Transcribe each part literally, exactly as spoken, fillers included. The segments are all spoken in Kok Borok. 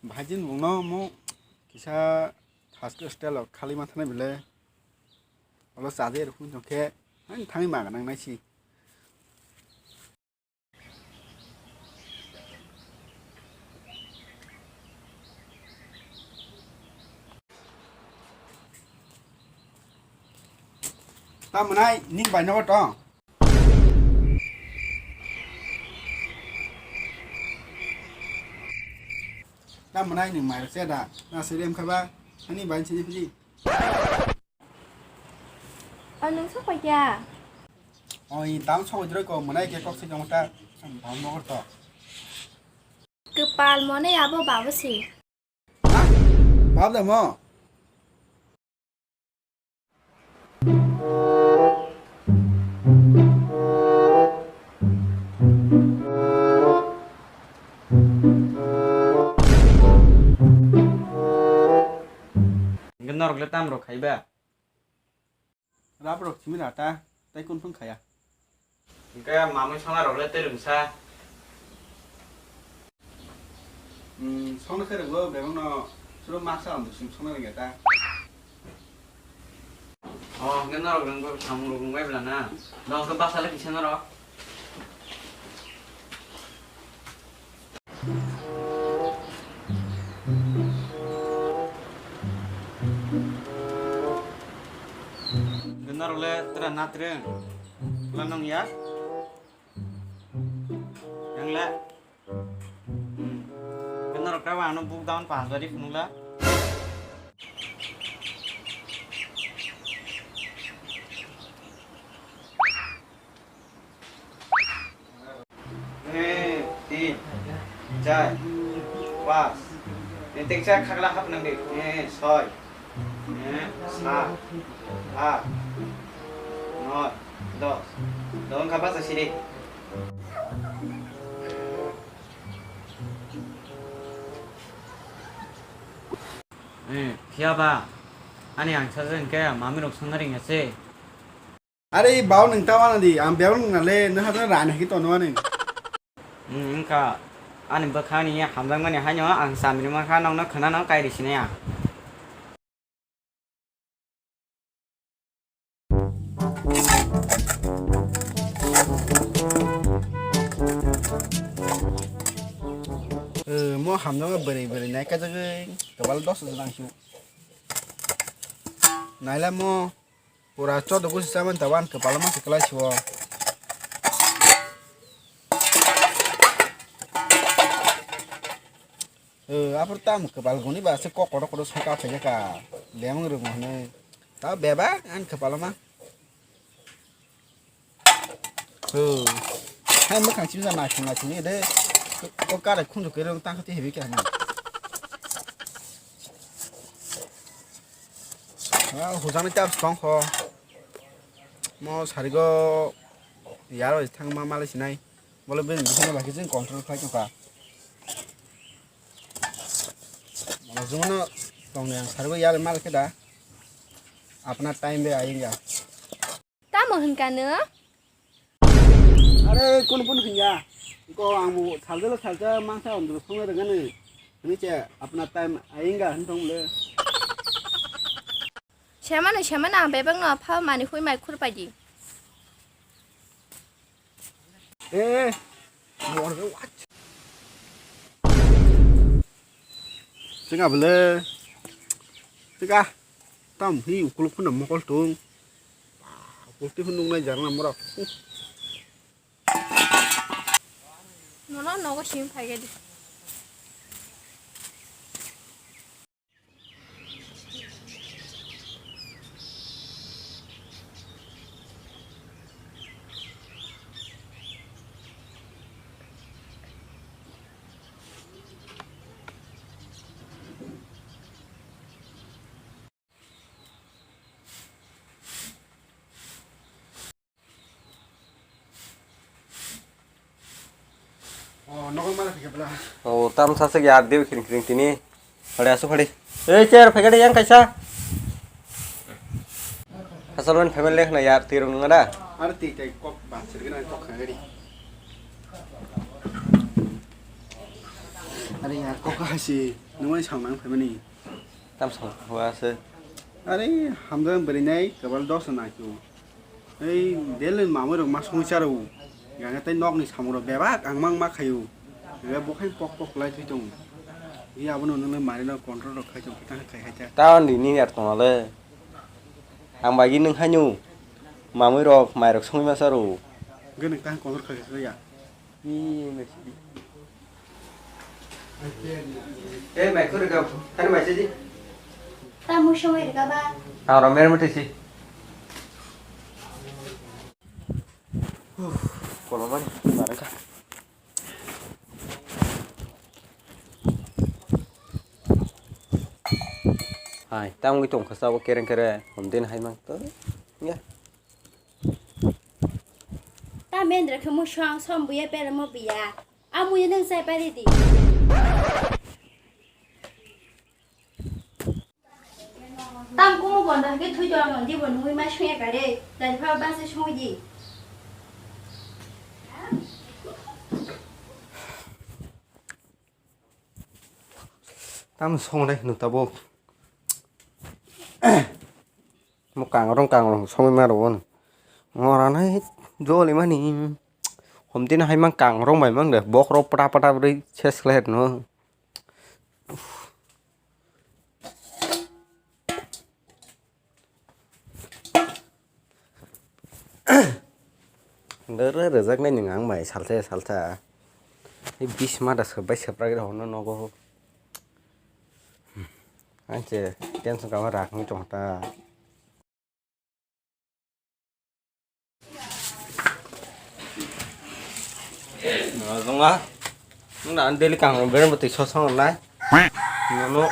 Bhaijin bungno mo kisa thaske style o khali ma thana bile. Olo chaje rukun jong khe, ang thangwi ma ganang naisi. Tamo nai, ning bai nogo tong. Tamo nai, ning mai se da, na se rem khaba, ani bai se phi. O, nwng sok pai kya? Oi, tamo sok jroi ko, mwnai ke kok se jong ta, bam nogo to. Kwpal mone abo babo si. Ha? Bab da mo? Hingke norok le tam rok khai ba? Rap rok simi ra ta, tai kun phung khaya. Hingke mamui sona rok le tei rwngsa. Hmm, sona khe rwgo, bebak no suro masa ang sim sona rwngya ta. Oh, hingke norok rwngbo samung rok rwngbai bla na. Norok basa le kisa norok. Norok le tra na tre. Pula nong ya. Yang le. Hmm. Norok tra ba ano buk down pas bari phunuk la. Eh, tin, char, pas. Eh, teksa khakla hap nang di. Eh, soi. Eh, sat, at, noi, dos. Dong kapa sa sini. Eh, phiya ba. Ani ang sajeng ke mami rok songna ringya se. Are bau nwng ta wana di, ang bebak nwng nale, nwng hata rani haki tono ani. Hmm, wngkha ani bwkhani hamjakmani haino ang chamini mankha nokno khwnano kairi sinai ang. Eh, mo hamjakma bwrwi bwrwi nai kajagwi kwbal dos hajar nangsu. Nailamo. Pura chodo gusi chaman ta wan kwpalo ma se kwlai siwo. Eh, apor tam kwpal guni ba se kok kotor kotor sai ka phai ka. Lemang rwng hwnwi. Ta bebak an kwpalo ma. Oh. Hai mwkhang sibsa naising naising de. Ko kare khunju kere tang khati hebi khe hwnwi. Ah, hujani tap tong kho. Mo sarigo yaro thangma malai sinai. Bole bini bising lagi jing control khlai tongkha. Mo juno tongni ang sarigo yaro mal khe da. Apna time be ayinga. Tamo hwnka nw? Are, kun pun hwnka. Ko ang bo salja la salja mangsa ondro songna rwngani. Hwnwi se apna time ayinga hwn tong le. Semano, semano ang bebak no pha mani hui mai khur pai di. Eh, mor ke wach. Tengah bele. Tengah. Tam hi ukuluk phun mokol tung. Ukuluk phun nung nai jarang morok. Nono nogo sim phai gadi. Oh, nogo mana phikhe bla. Oh, tam sa se yar diu khring khring tini. Phade asu phade. Ei, chair phai gade yang kaisa. Asal man family na yar tirung ngada. Ar ti tai kok ba sirgena kok khagari. Are yaar, kok hasi, nwng bai samung nang phaimani. Tam samung kha se. Are, hamjak bwrwi nai, kwbal dos na kyu. Ei, daily mamwi rok ma songwi charo. Gana tei nokni samung rok bebak ang mang ma khayo. Bebak bo khai pok pok lai thwi tongo. Ei, abono nwng le mari no control rok khai tong, kitang khai khai ta. Taon di ni yar tong le. Ang bai nwng haino. Mamwi rok, mai rok songwi ma charo. Gana tang control khai khai ya. Eh, mai khuri ka, kani mai siji? Ta musho mai ka ba? Ang ro mer muti si. Kolomani, barang ka. Hai, tamo tong khasa bo kereng kere, hondin hai mang to. Ya. Ta mendra khe musho ang som buya pera mo biya. Amuya nang sai pari di. Tam kumu gonda ke thui jora mon di bo nungwi ma shuya kare. Dai pha ba se shui di. Tam song dai nu tabuk. Mo kangrong kangrong songwi ma rwo. Ngora nai joli mani. Homtini hai mang kangrong bai mang de. Bok rok pata pata bri ses khlai no. Dere rejak nai ning ang bai salsa salsa. Ei bis ma da sebai sepra gre hono nogo. Ang che tension kama rak ni tong ta. Nojongma. Nang daily kang beren bati sosong nai. Nono.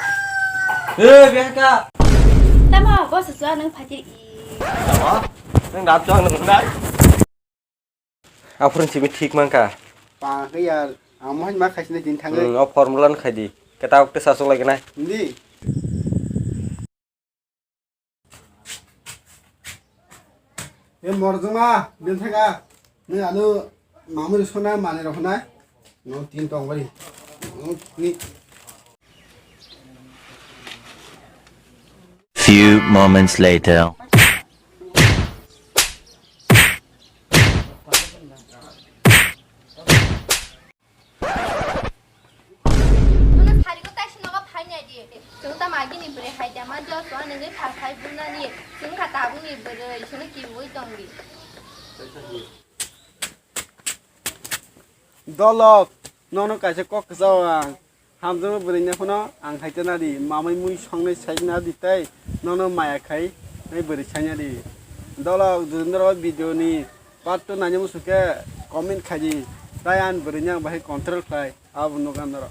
Eh, biasa. Tamo, bos susu nang phajir i. Tamo. Nang dap jong nang nai. Aphuru simi thik mankha. Pa khe yar, amo hai ma khaisini din thangai. Hmm, o formula no khaidi. Keta okte sasuk lagi nai. Hindi. E morjongma, din thaga. Ni anu mamuri sona mane rohna. No tin tong bari. No ni. Few moments later. Nono sari ko taisi nogo phai nai di. Chwng ta magi ni bwrwi hai da ma jo so ani ni phar phai buna ni. Chwng kha tabuk ni bwrwi, chwng ki bui tong di. Dolok, nono kaisa kok kwchao ang. Hamjakma bwrwi ni phano ang hai tana di, mamai mui songnai sai na di tei nono maya khai nai bwrwi sai na di. Dolok, judundro video ni part two nai musu khe comment khai di. Tai ang bwrwi ni ang bahai control khai, abo nukan doro.